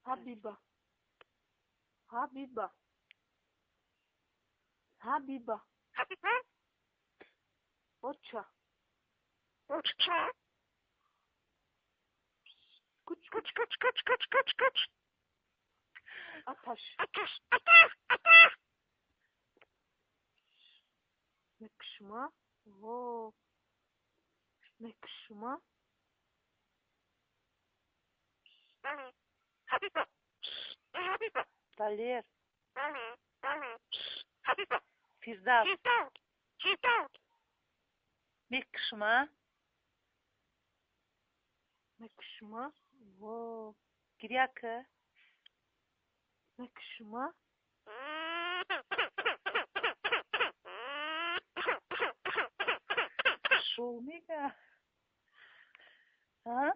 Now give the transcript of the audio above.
Ҳабиба. Ҳабиба. Ҳабиба. Оча. Куч куч куч куч куч куч куч. Аташ. Мекшма. Во. Мекшма. Далер. Фирдавс. Мекшма. Мекшма. Во. Гиря ка. Мекшма. Шоу мега. А?